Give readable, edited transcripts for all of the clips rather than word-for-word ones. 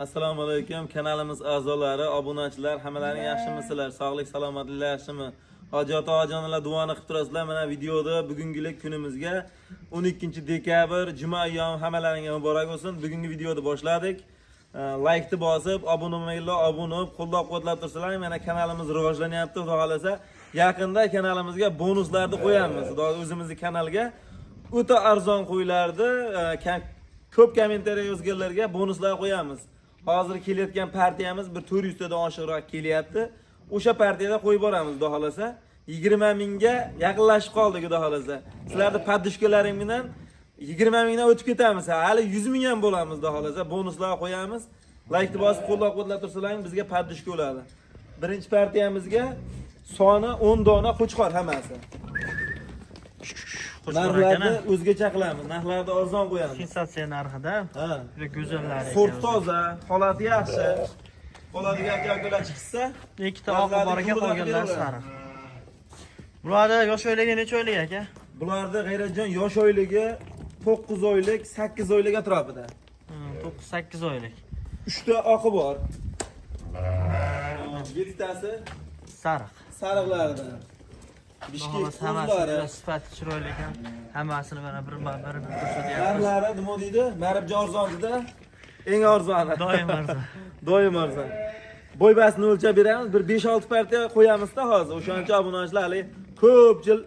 Assalomu alaykum kanalimiz a'zolari, obunachilar, hammalaring yaxshimisizlar? Sog'lik, salomatliklar yaxshimi? Hoji ota, ojonalar duoni qilib turasizlar. Mana videoda bugungilik kunimizga 12 dekabr juma ayyomi hammalaringga muborak bo'lsin. Bugungi videoni boshladik. Laykni bosib, obuna bo'lmaganlar obuna bo'lib, qo'llab-quvvatlab tursalar, mana kanalimiz rivojlanyapti, xudo xolasa. Yaqinda kanalimizga bonuslarni qo'yamiz. Xudo o'zimizni kanalga o'ta arzon qo'ylardi. Ko'p kommentariya yozganlarga bonuslar qo'yamiz. Hozir kelayotgan partiyamiz bir 400 tadan oshiqroq kelyapti. O'sha partiyada qo'yib boramiz, xudo xolasa. 20 mingga yaqinlashib qoldik, xudo xolasa. Sizlarni поддержка laring bilan 20 mingdan o'tib ketamiz. Hali 100 ming ham bo'lamiz, xudo xolasa. Bonuslar qo'yamiz. Laykni bosib qo'llab-quvvatlab tursalaring bizga поддержка bo'ladi. Birinchi partiyamizga soni 10 dona qo'chqor hammasi. Qo'chqor Narxlarni ekan. O'zgacha qilamiz. Narxlarni arzon qo'yamiz. Sensatsiya narxida. Ha. Juda go'zallar ekan. Sort toza, holati yaxshi. Bo'ladigan aka ukalar chiqsa, Ikkita oqi bor ekan, Narxlarni qolganlari ko'rib sariq. Bularda yosh oyligi necha oylik, aka? Bularda, G'ayratjon, yosh oyligi 9 oylik, 8 oylik atrofida. 9-8 oylik. 3 ta oqi bor. Yettitasi Sariq. sariqlaridan. Bishkek Hammasi hammasi qo'zlari. juda sifati chiroyli ekan. Hammasini mana birma bir ko'rsatyapmiz. Narxlari nima deydi? Maribjon arzonida eng arzoni. Doim arzon. Doim arzon. Bo'y-bastini o'lchab beramiz. Bir 5-6 partiya qo'yamizda hozir. O'shancha obunachilar hali ko'p yil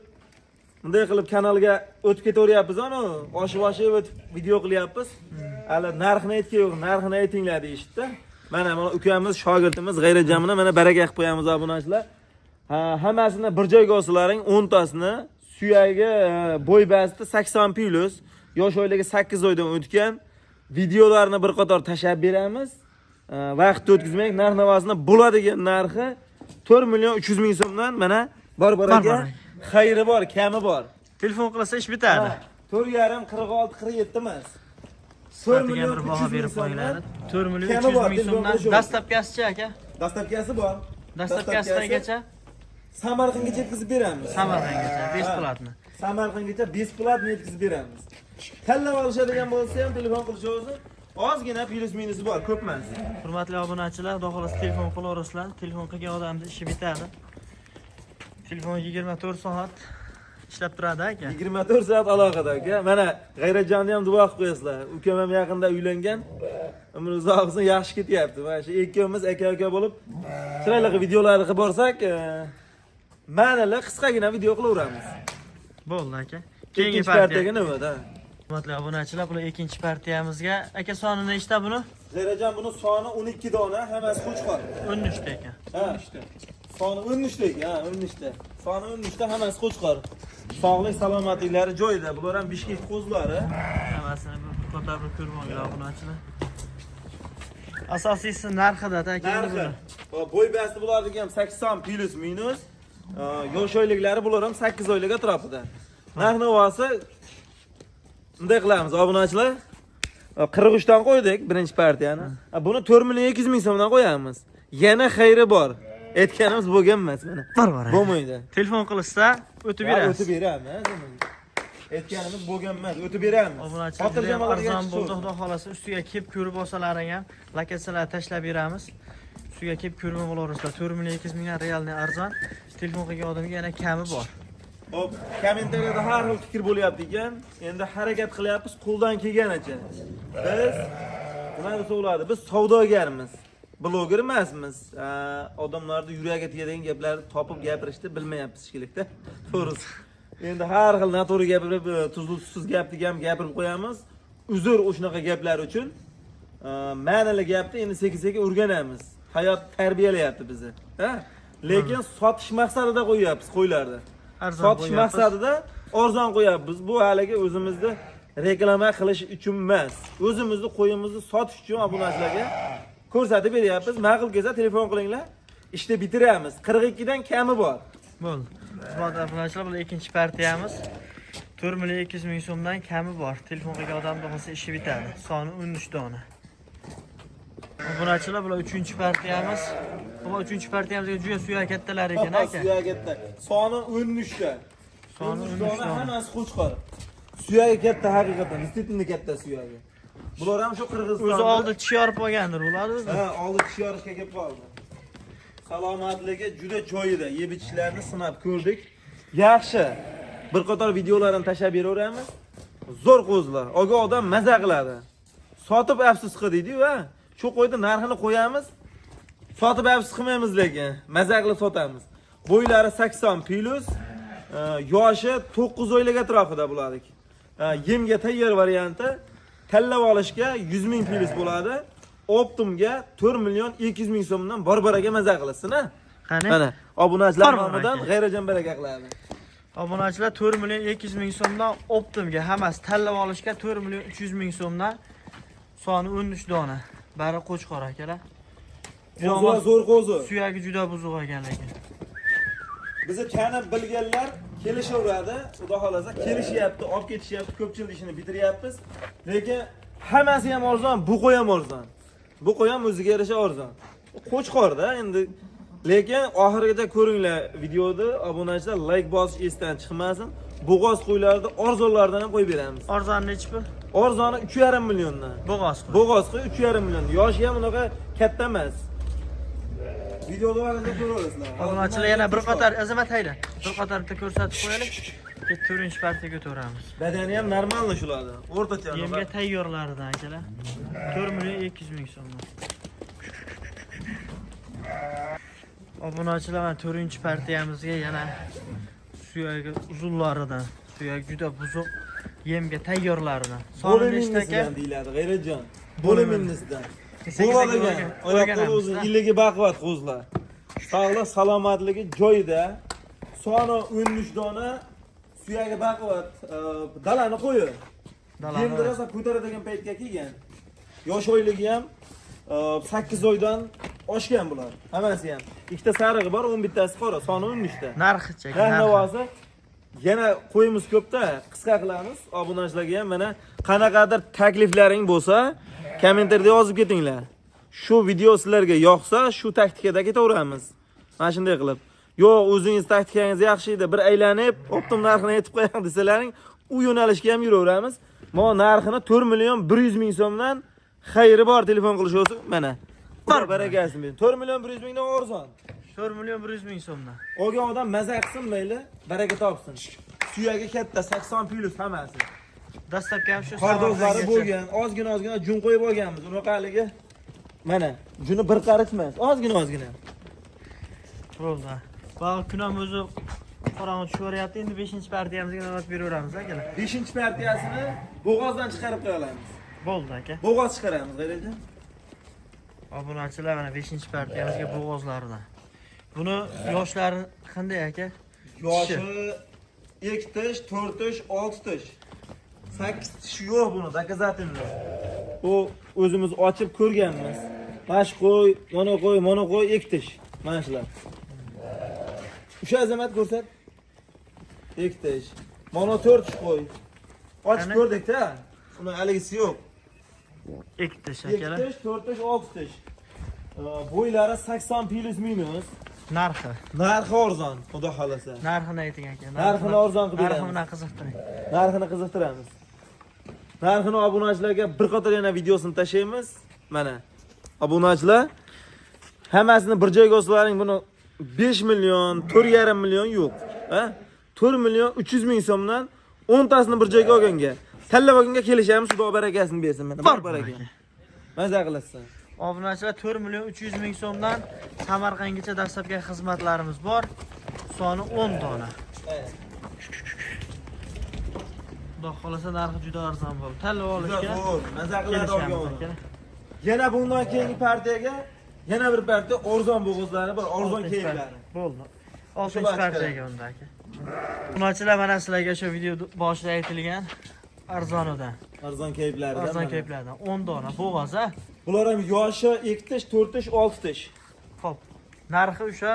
bunday qilib kanalga o'tib ketaveryapmiz, anu oshib oshib o'tib video qilyapmiz. Hali narxini aytgan yo'q, narxini aytinglar deyishdi. Mana ukamiz, shogirdimiz G'ayratjon bilan mana baraka qilib qo'yamiz, obunachilar. Ha, hammasini bir joyga olsalaring 10 tasini suyagi bo'y basti 80 plus, yosh oyligi 8 oydan o'tgan videolarni bir qator tashlab beramiz. Vaqt o'tkazmay narx navosini bo'ladigan narxi 4 million 300 ming so'mdan mana bor bor Bor, aka. bor. Xayri bor, kami bor. Telefon qilsa ish bitadi. 4,5, 46, 47 emas. 4 Sifatiga million bir baho 300 ming berib qo'yinglar. so'mdan 4 million kami 300 bor, ming telefon so'mdan. qilish yo'q. Доставка sichi, aka? Доставка si bor. Доставка sigacha. Samarqandgacha yetkazib beramiz. Samarqandgacha бесплатно. Samarqandgacha бесплатно yetkazib beramiz. Tanlab olishadigan bo'lsa ham telefon qilishaversin. Ozgina plyus minusi bor, ko'p emas. Hurmatli obunachilar, xudo xohlasa telefon qilaverasizlar. Telefon qilgan odamni ishi bitadi. Telefon 24 soat ishlab turadi, aka. 24 soat aloqada, aka. Mana G'ayratjonni ham duo qilib qo'yasizlar. Ukam ham yaqinda uylangan. Umri uzoq bo'lsin, yaxshi ketyapti. Mana shu ikkovimiz aka-uka bo'lib chiroyli qilib videolarni qilib borsak, ma'nili qisqagina video qilaveramiz. Bo'ldi, aka. Keyingi Ikkinchi partiya. partiyaga navbat, ha. Hurmatli obunachilar, bular ikkinchi partiyamizga. Aka, soni nechta buni? G'ayratjon, buni soni 12 dona, hammasi qo'chqor. 13 ta ekan. Ha. Soni 13 ta ekan, ha, 13 ta. Soni 13 ta, hammasi qo'chqor. Sog'lik, salomatliklari joyida. Bular ham Bishkek qo'zlari. Hammasini bir qator bir ko'rib olinglar, obunachilar. Asosiysi narxida, aka. Narxi. Bo'y basti bularniki ham 80 plyus minus. Yosh oyliklari bular ham 8 oylik atrofida. Narx navosi bunday qilamiz, obunachilar. 43 dan qo'ydik birinchi partiyani. Buni 4 million 200 ming so'mdan qo'yamiz. Yana xayri bor. Aytganimiz bo'lgan emas mana. Bor bor. Bo'lmaydi. Telefon qilishsa o'tib Ya, beramiz. o'tib beramiz. Aytganimiz bo'lgan emas, o'tib beramiz. Obunachilar, Xotirjam juda ham oladigan arzon kishi bo'ldi, so'z. Xudo xolasa ustiga kelib ko'rib olsalaring ham lokatsiyalar tashlab beramiz. Ustiga kelib ko'rib olaverasizlar. 4 million 200 mingdan реальный arzon. Telefon qilgan odamga yana kami bor. Xo'p, kommentariyada har xil fikr bo'lyapti ekan. Endi harakat qilyapmiz qo'ldan kelganicha. Biz nima desa bo'ladi? Biz savdogarmiz. Bloger emasmiz. Odamlarni yuragiga tegadigan gaplarni topib gapirishni bilmayapmiz ishkilikda. To'g'risi. Endi har xil noto'g'ri gapirib, tuzli tuzsiz gapni ham gapirib qo'yamiz. Uzr o'shanaqa gaplar uchun. Ma'nili gapni endi sekin-sekin o'rganamiz. Hayot tarbiyalayapti bizni. Ha? Lekin sotish maqsadida qo'yyapmiz qo'ylarni. Arzon Sotish qo'yyapmiz. Maqsadida arzon qo'yapmiz. Bu haligi o'zimizni reklama qilish uchun emas. O'zimizni qo'yimizni sotish uchun obunachilarga ko'rsatib beryapmiz. Ma'qul kelsa telefon qilinglar. Ishni bitiramiz. 42 dan kami bor. Bo'ldi. Hurmatli obunachilar, bu ikkinchi partiyamiz. 4 million 200 ming so'mdan kami bor. Telefon qilgan odamni bo'lsa ishi bitadi. Soni 13 dona. Obunachilar, bular uchinchi partiyamiz. Bu uchinchi partiyamizga juda suyak kattalar ekan, aka. Suyagi katta. Soni 13 ta. Soni 13 13 dona, dona. Hammasi qo'chqor. Suyagi katta haqiqatan, действительно katta suyagi. Bular ham shu Qirg'izistonda. O'zi oldi tish yorib olgandir ular o'zi. Ha, oldi tish yorishga kelib qoldi. Salomatligi juda joyida. Yeb ichishlarni sinab ko'rdik. Yaxshi. Bir qator videolarini tashlab beraveramiz. Zo'r qo'zilar. Oga odam maza qiladi. Sotib afsus qil deydi-yu, ha. Shu qo'yni narxini qo'yamiz. Sotib afsus qilmaymiz lekin. Maza qilib sotamiz. Bo'ylari 80 plus, yoshi 9 oylik atrofida bularniki. Yemga tayyor varianti tanlab olishga 100 ming plus bo'ladi. Оптом ga 4 million 200 ming so'mdan bor-baraga maza qilasiz, ha? Qani? Mana obunachilar Bor nomidan baraka. G'ayrajon baraka qiladi. Obunachilar 4 million 200 ming so'mdan оптом ga hammasi tanlab olishga 4 million 300 ming so'mdan soni 13 dona. Bari qo'chqor akalar. Qo'zilar zo'r qo'zi. Suyagi juda buzuq ekan lekin. Bizni tanib bilganlar kelishaveradi. Xudo xolasa kelishyapti, olib ketishyapti, ko'pchilik ishini bitiryapmiz. Lekin hammasi ham arzon, bu qo'y ham arzon. Bu qo'y ham o'ziga yarasha arzon. Qo'chqorda endi, lekin oxirigacha ko'ringlar videoni, obunachilar like bosish esdan chiqmasin. Bo'g'oz qo'ylarni arzonlaridan ham qo'yib beramiz. Arzon nechi pul? Arzoni 3,5 milliondan. Bo'g'oz qo'y. Bo'g'oz qo'y 3,5 million. Yoshi ham unaqa katta emas. Videoda vaqtida ko'raverasizlar. Obunachilar yana bir qator azamat hayla. Bir qator bitta ko'rsatib qo'yaylik. Keyin to'rtinchi partiyaga o'taveramiz. Badani ham normalni shularni. O'rtacha. Yemga tayyorlaridan akalar. 4 million 200 ming so'mdan. Obunachilar mana to'rtinchi partiyamizga yana suyagi uzunlaridan, suyagi juda buzuq yemga tayyorlaridan. Soni nechta aka? Bo'liminisidan deyiladi, G'ayratjon. Bo'liminisidan. Kesak-kesak Bo'ladigan. Oyoqlari o'rganamiz, uzun, da. illigi baquvvat qo'zlar. Sog'lik, salomatligi joyida. Soni 13 dona, suyagi baquvvat, dalani qo'yi. Dalani Yemni rosa ko'taradigan paytga kelgan. Yosh oyligi ham 8 oydan oshgan bular. Hammasi ham. Ikkita sarig'i bor, 11 tasi qora, soni 13 ta. Narxicha aka, Narx narxi. navosi yana qo'yimiz ko'pda, qisqa qilamiz. Obunachilarga ham mana qanaqadir takliflaring bo'lsa, kommentariyada yozib ketinglar. Shu video sizlarga yoqsa, shu taktikada ketaveramiz. Mana shunday qilib. Yo'q, o'zingiz taktikangiz yaxshi edi, bir aylanib, оптом narxini aytib qo'ying desalaring, u yo'nalishga ham yuraveramiz. Mo narxini 4 million 100 ming so'mdan xayri bor telefon qilish bo'lsa, mana. Bor barakasini bering. 4 million 100 mingdan arzon. 4 million 100 ming so'mdan. Olgan odam maza qilsin mayli, baraka topsin. Suyagi katta, 80 plus hammasi. Dastlabki ham shu Pardozlari Samarqandgacha. bo'lgan, ozgina ozgina jun qo'yib olganmiz. Unaqaligi mana, juni bir qarich emas, ozgina ozgina. Bo'ldi. Va kun ham o'zi qorong'i tushiveryapti. Endi 5-partiyamizga navbat beraveramiz akalar. 5-partiyasini bo'g'ozdan chiqarib qo'ya olamiz. Bo'ldi aka. Bo'g'oz chiqaramiz, G'ayratjon. Obunachilar mana 5-partiyamizga bo'g'ozlaridan. Buni yoshlari qanday aka? Yoshi 2 tish, 4 tish, 6 tish. 8 tish yo'q buni, доказательно. U o'zimiz ochib ko'rganmiz. Mana shu qo'y, mana qo'y, mana qo'y, 2 tish. Mana shular. O'sha azamat ko'rsat. 2 tish. Mana 4 tish qo'y. Ochib Qani? ko'rdik-da. Uni haligisi yo'q. 2 tish 2 akalar. tish, 4 tish, 6 tish. Bo'ylari 80 plus minus. Narxi. Narxi arzon, xudo xolasa. Narxini ayting aka. Narxini arzon qilib Narxi beramiz. bilan qiziqtiring. Narxini qiziqtiramiz. Narxini obunachilarga bir qator yana videosini tashlaymiz. Mana. Obunachilar hammasini bir joyga olsalaring buni 5 million, 4,5 million yo'q. Ha? 4 million 300 ming so'mdan 10 tasini bir joyga olganga, tanlab olganga kelishamiz, Xudo barakasini bersin mana. Bor baraka. Maza qilasan. Obunachilar 4 million 300 ming so'mdan Samarqandgacha dastlabki xizmatlarimiz bor. Soni 10 dona. Xudo xolasa narxi juda arzon bo'ldi. Tanlab olishga Zo'r, maza qiladi kelishamiz olgan. akalar. Yana bundan keyingi partiyaga yana bir partiya arzon bo'g'izlari bor, arzon Oltinchi keyiflari. partiya. Bo'ldi. Oltinchi Shular partiyaga unda aka. Obunachilar mana sizlarga o'sha video boshida aytilgan arzonidan, Arzon keyiflari. arzon keyflardan 10 dona bo'g'oz a. Bular ham yoshi 2 tish, 4 tish, 6 tish. Xo'p. Narxi o'sha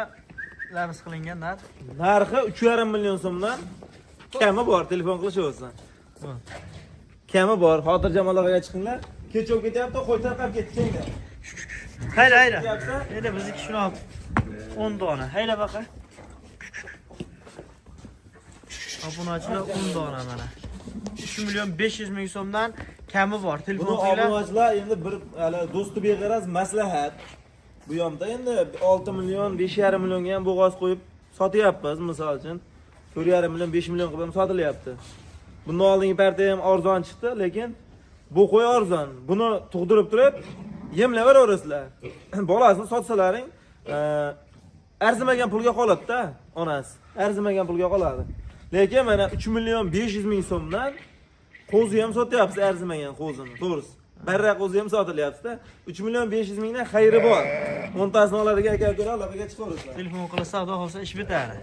labs qilingan narx. Narxi 3,5 million so'mdan kami bor, telefon qilishaversin. Bo'ldi. Kami bor, xotirjam aloqaga chiqinglar. Kech bo'lib ketyapti, qo'y tarqab ketdi kenglar. Hayla hayla. Ketyapti. Endi bizniki shuni olib 10 dona. Hayla baqa. Obunachilar 10 dona mana. 3 million 500 ming so'mdan kami bor. Telefon Buni qilinglar. Obunachilar endi bir hali do'sti beg'araz maslahat. Bu yomda endi 6 million, 5,5 millionga ham bo'g'oz qo'yib sotyapmiz, misol uchun. 4,5 million, 5 million qilib ham sotilyapti. Bundan oldingi partiya ham arzon chiqdi, lekin bu qo'y arzon. Buni tug'dirib turib yemlayveraverasizlar. Bolasini sotsalaring, arzimagan pulga qoladi-da, onasi. Arzimagan pulga qoladi. Lekin mana 3 million 500 ming so'mdan qo'zi ham sotyapsiz, arzimagan qo'zini, to'g'risi. Barra qo'zi ham sotilyapti-da. 3 million 500 mingdan xayri bor. 10 tasini oladigan aka ukalar aloqaga chiqaverasizlar. Telefon qilsa, xudo xohlasa ish bitadi.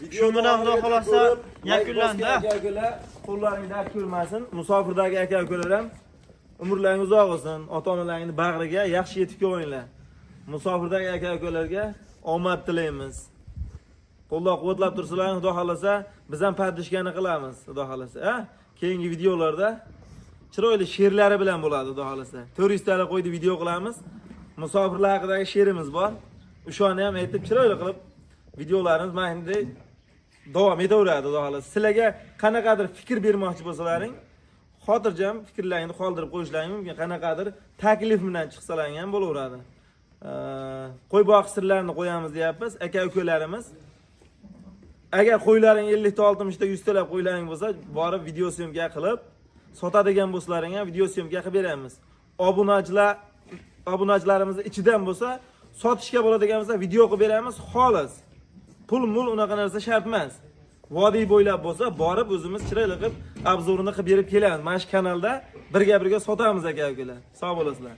Videoni Shu bilan xudo oxirigacha xohlasa ko'rib, yakunlandi. like bosgan aka ukalar qo'llaring dard ko'rmasin. Musofirdagi aka ukalar ham umrlaring uzoq bo'lsin. Ota-onalaringni bag'riga yaxshi yetib kelinglar. Musofirdagi aka ukalarga omad tilaymiz. Qo'llab quvvatlab tursalar, xudo xohlasa biz ham поддержка ni qilamiz, xudo xohlasa. A? Keyingi videolarda chiroyli she'rlari bilan bo'ladi, xudo xohlasa. 400 tali qo'ydi video qilamiz. Musofirlar haqidagi she'rimiz bor. O'shani ham aytib chiroyli qilib videolarimiz mana endi davom etaveradi, xudo xohlasa. Sizlarga qanaqadir fikr bermoqchi bo'lsalaring, xotirjam fikrlaringni qoldirib qo'yishlaring mumkin. Qanaqadir taklif bilan chiqsalaring ham bo'laveradi. Qo'y boqish sirlarini qo'yamiz deyapmiz. Aka ukalarimiz agar qo'ylaring 50 ta, 60 ta, 100 talab qo'ylaring bo'lsa, borib video съёмка qilib sotadigan bo'lsalaring ham video съёмка qilib beramiz. Obunachilarimizni ichidan bo'lsa, sotishga bo'ladigan bo'lsa, video qilib beramiz, xolos. Pul mul unaqa narsa shart emas. Vodiy bo'ylab bo'lsa, borib o'zimiz chiroyli qilib обзор ini qilib berib kelamiz. Mana shu kanalda birga birga sotamiz, aka ukalar. Sog' bo'lasizlar.